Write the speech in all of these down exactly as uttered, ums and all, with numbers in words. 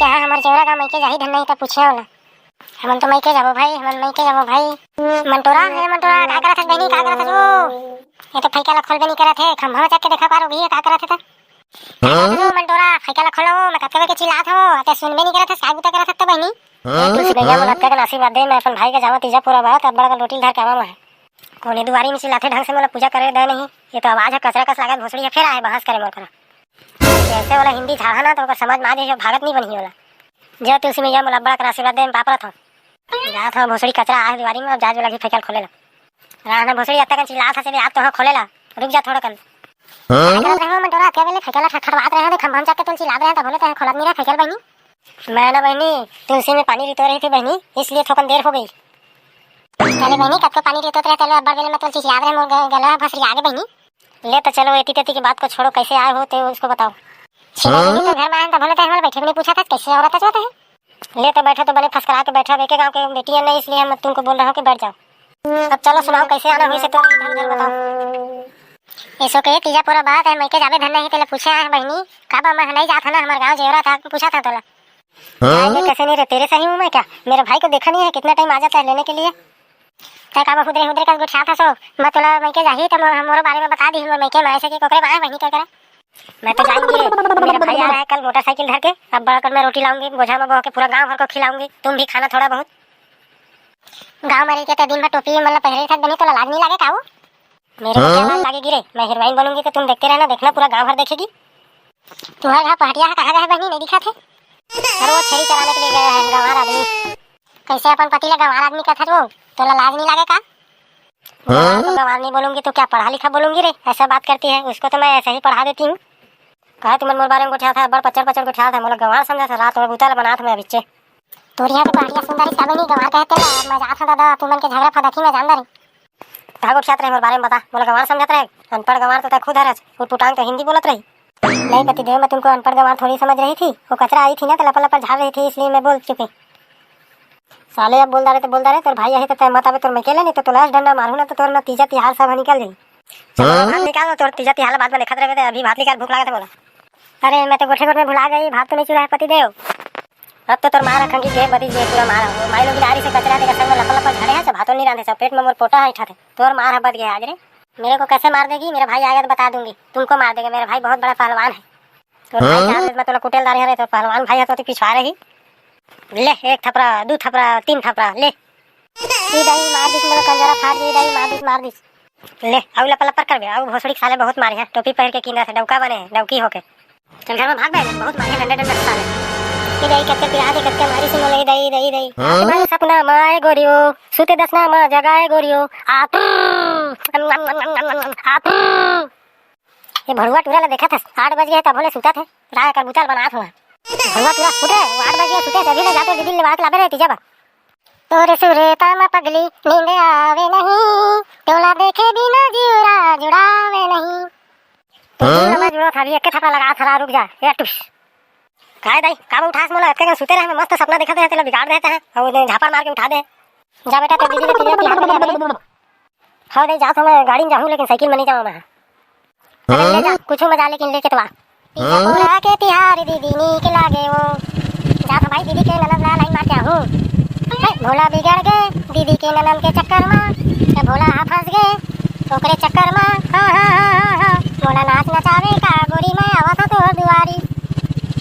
तेहा हमर जेवरा का मइके जाही धन नहीं त पूछे ओला। हमन तो मइके जाबो भाई, हमन मइके जाबो भाई। मंटोरा, हे मंटोरा, का करत हस बहिनी, का करत हस वो? ये तो फइका ला खोलबे नहीं करत हे, खंभा में चढ़ के देखा पार होगी, का करत हे त? हाँ? ओ मंटोरा, फइका ला खोलो, मैं कतका बेर के चिल्लात हो, ते सुनबे नहीं करत हस, का बुता करत हस त बहिनी? हाँ? तू सुनैया, मोला अतका के आशीर्वाद दे, मैं अपन भाई के जावा तीजा पूरा बात, अब बड़ा का लोटी धर के आवा मैं। कोने दुआरी में चिल्लाथे ढंग से, मोला पूजा करे दे नहीं। ये तो आवाज है कचरा कस लागत, भोसड़ी है, फिर आए बहस करे मोर करा। जैसे वाला हिंदी झाड़ा ना, तो ओकर समझ में आ जाए, भागत नहीं बनी वाला। जय तुलसी मैया, मोला बड़ा कर आशीर्वाद दे, मैं पाप रथ हूँ। जात हूँ भोसड़ी, कचरा आए दुआरी में, अब जाए वाला भी फेंकल खोले ला। राह ना भोसड़ी, अत्ता कन चिल्लात हस, चले आप तो हाँ खोले ला, रुक जा थोड़ा कन। हाँ? का करत रहे हो, मंटोरा, क्या बेले फेंकल खटखटवात रहे हो, खंभा में जाके तुम चिल्लात रहे हो, तब बोले तो खोलत नहीं रहे, फेंकल बहिनी। मैं ना बहिनी, तुलसी में पानी रितो रही थी बहिनी, इसलिए थोकन देर हो गई। चले बहिनी, कतको पानी रितो रहे, चलो अब्बड़ बेले मैं तुलसी याद रहे, मोर ग-, गला भसरी आगे बहिनी। ले तो चलो, एती तेती की बात को छोड़ो, कैसे आए हो ते उसको बताओ। सीधा बहिनी, तो घर में आए तो भले तो हमर बैठे भी नहीं पूछा था, कैसे औरत है, जो है। ले तो बैठो, तो बने फसकरा के बैठा, एक गांव के बेटी है नहीं, इसलिए हम तुमको बोल रहे हो कि बैठ जाओ। अब चलो सुनाओ, कैसे आना हुई से तो इधर उधर बताओ। ऐसो के तीजा पूरा बात है, मइके जाबे धन नहीं, तेला पूछे आए हैं बहिनी, का बा मैं नहीं जात है ना, हमारे गांव जेवरा था, पूछा था तोला। हाँ? ये कैसे नहीं रे, तेरे सही हूँ मैं क्या? मेरे भाई को देखा नहीं है, कितना टाइम आ जाता है लेने के लिए। तै का बहुत रे हुदरे कस गोठियात हसो, मैं तोला मइके जाही त मोर, मोरो बारे में बता दी, मोर मइके में ऐसे के कोकरे बाय बहिनी कर करा। मैं तो जाऊंगी रे, मेरा भाई आ रहा है कल मोटरसाइकिल धर के, अब बड़ा कर मैं रोटी लाऊंगी, बोझा में बो के पूरा गांव भर को खिलाऊंगी, तुम भी खाना थोड़ा बहुत। गांव में रह के तो दिन भर टोपी मतलब पहरे था बनी, तोला लाज नहीं लगे का वो? मेरे को क्या लाज लगेगी रे, मैं हीरोइन बनूंगी तो तुम देखते रहना, देखना पूरा गांव भर देखेगी। तुम्हारा घर पहटिया है, कहाँ गए बहिनी, नहीं दिखा थे? अरे वो छेरी चराने के लिए गया है गंवार आदमी। कैसे अपन पति ला गंवार आदमी कहत हस वो? तोला लाज नहीं लगे का? गंवार को गंवार नहीं बोलूंगी तो क्या पढ़ा लिखा बोलूंगी रे? ऐसा बात करती है, उसको तो मैं ऐसे ही पढ़ा देती हूँ। कहा तुमन मोर बारे में गोठियात हव, बड़ पचर पचर गोठियात हव, मोला गंवार समझा था, रात में बुता ला बनात मैं बिच्चे। तोर यहाँ के पहाड़िया सुंदर ही साबे नहीं गंवार कहते ला, मैं जात हूँ दादा, तुमन के झगड़ा फदकी में जान रही। कहा गोठियात रहे मोर बारे में बता, मोला गंवार समझत रहे, अनपढ़ गंवार तो तै खुद हरच, उटपुटांग तो हिंदी बोलत रही। नहीं पति देव, मैं तुमको अनपढ़ गंवार थोड़ी समझ रही थी, वो कचरा आई थी ना तो लपा लपा झाड़ रही थी, इसलिए मैं बोल चुकी। साले अब बोल डारे तो बोल डारे, तोर भाई आही तो तै मत आवे तोर में केले, नहीं तो तोला ऐसे डंडा मारू ना तो तोर ना तीजा तिहार सब निकल जाई। चलो भात निकाल, तोर तीजा तिहार ला बाद में देखत रहे, अभी भात निकाल, भूख लागत है मोला। अरे मैं तो गोठे गोठ में भुला गई, भात तो नहीं चुरा है पति देव। अब तो तोर मार खंगी के बदी जे पूरा मार हो। माई लोग डारी से कचरा देकर संग लपा लपा झाड़े हैं, सब भातों नहीं रांधे, सब पेट में मोर पोटा है ठाते। तोर मार है बद गया आज रे। मेरे को कैसे मार देगी, मेरा भाई आएगा तो बता दूंगी, तुमको मार देगा। मेरा भाई बहुत बड़ा पहलवान है। तोर भाई चार मैं तोला कुटेल डारे हरे, तोर पहलवान भाई है तो पिछवा रही। ले एक थपरा, दू थपरा, तीन थपरा, ले। ई दाई मार दिस, मोला कंजरा फाड़ दी, दाई मार दिस, मार दिस। ले, आऊ लपा लपर करबे, आऊ भोसड़ी के साले बहुत मारे हैं, टोपी पहन के कींदा से, डौका बने हैं, डौकी होके। चल घर में भाग बे, बहुत मारे हैं, डंडे डंडे साले। ई दाई कत्ते पिरा दे, कत्ते मारी से मोला, ई दाई, ई दाई, ई दाई। हाँ? तुम्हारे सपना में आए गोरियो, सूते दसना में जगाए गोरियो, आ, आ, ये भड़ुआ टूरा ला देखत हस, आठ बज गए तब होले सुतत है, राय कर बुताल बनात हुआ। भड़ुआ टूरा उठ रे, वो आठ बज गए सुते से, अभी ले जाते दीदी ले बात लाबे रे तीजा बा। तोरे सुरता म पगली नींद आवे नहीं, तोला देखे बिना जिउरा जुड़ावे नहीं। तो हाँ? जिउरा जुड़ो था, अभी एक थपड़ा लगा था, रुक जा, ए टुस। काय दाई, का उठास मोला, अतके सुते रहे, मैं मस्त सपना देखत रहे, तेला बिगाड़ देते हैं, और उन्हें झापड़ मार के उठा दे। जा बेटा, तो दीदी ले तीजा तिहार में ले आबे। हाँ, नहीं जात हूँ मैं, गाड़ी में जाहूँ, लेकिन साइकिल में नहीं जाऊँ मैं। अरे ले जा, कुछ मजा लेकिन लेके तो आ। तीजा पूरा के तिहार दीदी नीक लागे वो। जात हूँ भाई, दीदी के ननद ला लाइन मार के आहूँ। हे, भोला बिगड़ गए दीदी के ननद के चक्कर में। ए भोला हा फंस गए ओकरे चक्कर में। हाँ, हाँ, हाँ, हाँ, हाँ। भोला नाच नचावे का गोरी मैं आवत हूँ तोर दुआरी।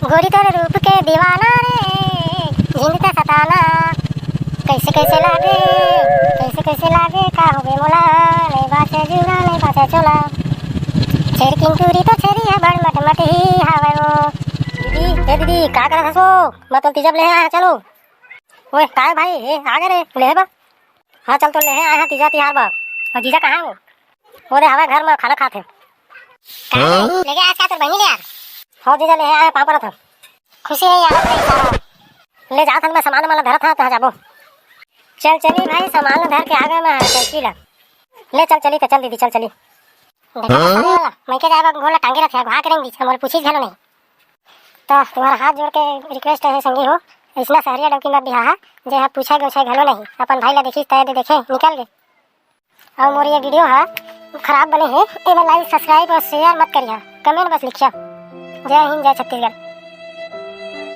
गोरी तोर रूप के दीवाना रे, जिंद त सताना। कैसे कैसे लागे, कैसे कैसे लागे, का होगे मोला, नहीं बाचे जीवना, नहीं बाचे चोला। छेरकिन टूरी तो छेरी है, बड़ मटमट ही हावे वो। दीदी, ए दीदी, का करत हस वो? मैं तो तीजा ले आया, चलो। ओए, काय भाई, ए, आ गए रे, ले बा। हाँ, चल तो ले आया, तीजा तिहार बा। और जीजा कहाँ है वो? वो दे हवे घर में खाना खात हे। कहाँ रे? लेके आया क्या तोर बहिनी ले यार? हाँ जीजा, ले आया, पाँव परत हँव। खुशी है यार, तेरे सारा। ले जात हन, मैं सामान वामान धरत हँव, तहाँ जाबो। चल चली भाई, सामान धर के आ गए मैं, चल चली ला। ले चल चली, तो चल दीदी, चल चली। देखा तो साले वाला, मैं के जाए बा, गोला टांगे रखे, घुआ के रेंग दीस, मोर पूछीस घलो नहीं। तो तुम्हारा हाथ जोड़ के request है संगी हो, इसना सहरिया डौकी मत बिहाहा, जे ह पूछे गौछे घलो नहीं, अपन भाई ला देखिस तय दे देखे, निकल गे। अउ मोर ये video ह खराब बने हे, एला like, subscribe अउ share मत करिहा, comment बस लिखिहा। जय हिंद, जय छत्तीसगढ़।